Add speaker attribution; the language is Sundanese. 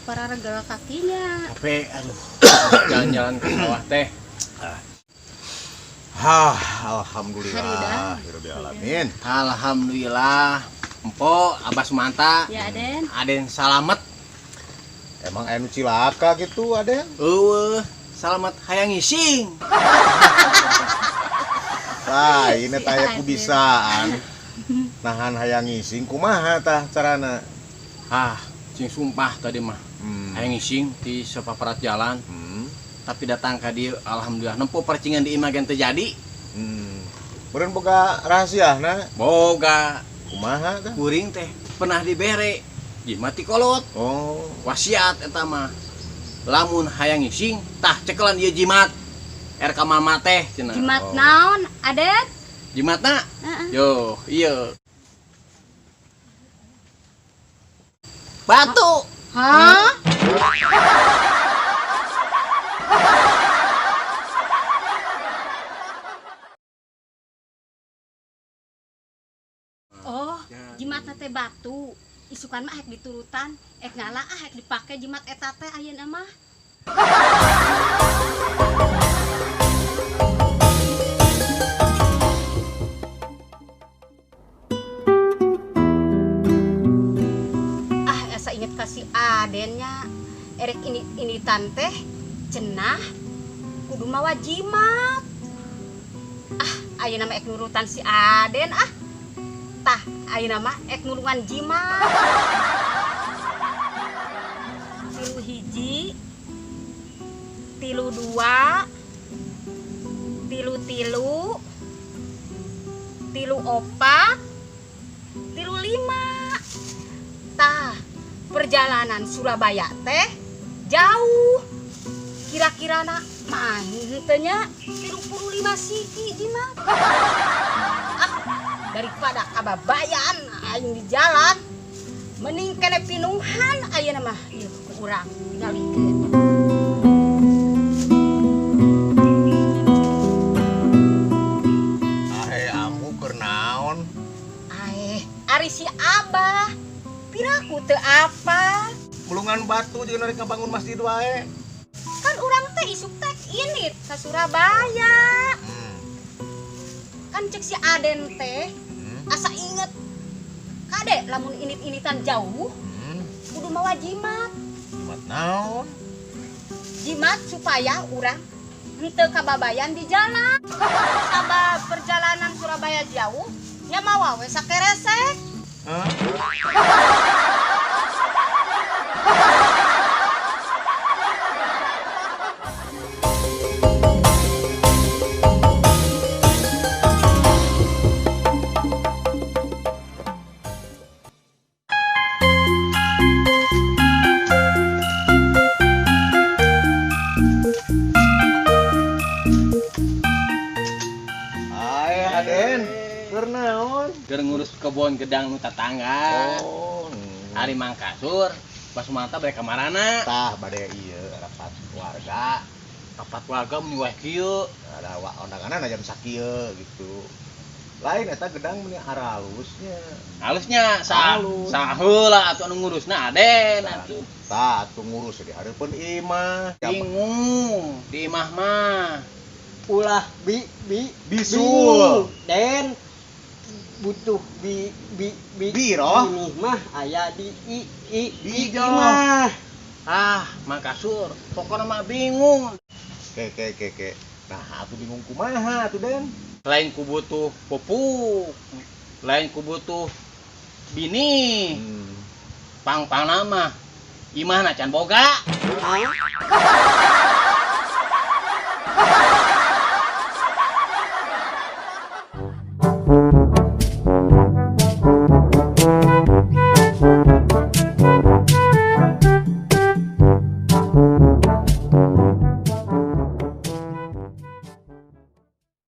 Speaker 1: Para regel kakinya.
Speaker 2: Capek, aduh. Jalan-jalan ke sawah teh.
Speaker 3: Hah, alhamdulillah, hirabbil alamin.
Speaker 2: Alhamdulillah. Empo, Abah Sumanta.
Speaker 1: Ya, Aden.
Speaker 2: Aden salamet.
Speaker 3: Emang anu cilaka gitu, Aden?
Speaker 2: Eueuh, salamet hayang ngising.
Speaker 3: Lah, ini teh ku bisaan. Nahan hayang ngising kumaha tah carana?
Speaker 2: Ah, cing sumpah tadi mah. Hayang ngising di sepaparat jalan. Tapi datang ka dieu alhamdulillah nempo percingan di imah gen teu jadi.
Speaker 3: Meureun boga rahasiana?
Speaker 2: Boga.
Speaker 3: Kumaha tah?
Speaker 2: Kuring teh pernah dibere jimat ti kolot.
Speaker 3: Oh.
Speaker 2: Wasiat eta mah. Lamun hayang ngising tah cekelan ieu jimat. RK mama teh cenah.
Speaker 1: Jimat
Speaker 3: Oh.
Speaker 1: naon, Aden?
Speaker 2: Jimatna?
Speaker 1: Heeh.
Speaker 2: Yo, iya. Batu.
Speaker 1: Hah? Oh, jimatna teh batu. Isukan mah hek diturutan, ek ngala ah hek dipake jimat eta teh ayeuna mah. Ah, asa inget kasih Adennya. Erek ini tante cenah kudu mawa jimat. Ah, ayeuna mah ek nurutan si Aden ah. Tah, ayeuna mah ek nulungan jimat. 3 hiji, 3 2, 3 3, 3 4, 3 5. Tah, perjalanan Surabaya teh jauh. Kira-kira nak mah henteu nya 35 siki jimat. Ah, daripada kababayan aing di jalan, mending kene pinuhan ayeuna mah ieu ku urang tingalikeun.
Speaker 3: Ae ambu keur naon?
Speaker 1: Ae, ari si Abah piraku teu apa?
Speaker 3: Mulungan batu jeung rek ngabangun masjid wae.
Speaker 1: Kan urang teh isuk teh init ka Surabaya. Kan cek si Aden teh asa inget kade lamun init-initan jauh kudu mawa jimat.
Speaker 3: Jimat naon?
Speaker 1: Jimat supaya urang henteu kababayan di jalan. Sabab perjalanan Surabaya jauh nya mawa we sakeresek.
Speaker 3: Hah?
Speaker 2: Ngurus kebun gedang nu tatangga.
Speaker 3: Oh.
Speaker 2: Ari Mang Kasur, Pak Sumanta bade ka marana?
Speaker 3: Tah bade ieu rapat warga.
Speaker 2: Rapat warga meni wae kieu.
Speaker 3: Ada wa undanganna jam sakieu gitu. Lain eta gedang meni aralusnya.
Speaker 2: Halusnya
Speaker 3: Halus.
Speaker 2: Saheula atuh anu ngurusna Aden atuh.
Speaker 3: Tah atuh ngurus di hareupeun imah.
Speaker 2: Bingung di imah mah.
Speaker 4: Ulah bi bi
Speaker 3: bisul.
Speaker 4: Den butuh bi bi bi
Speaker 3: Biro.
Speaker 4: Ini mah aya di i i
Speaker 3: Bijo.
Speaker 4: Mah.
Speaker 2: Ah, Mang Kasur, pokokna mah bingung.
Speaker 3: Ke ke ke ke. Nah, aku bingung kumaha atuh Den.
Speaker 2: Lain ku butuh pupuk, lain ku butuh bini. Pang-pangna mah imahna can boga.
Speaker 4: Hah?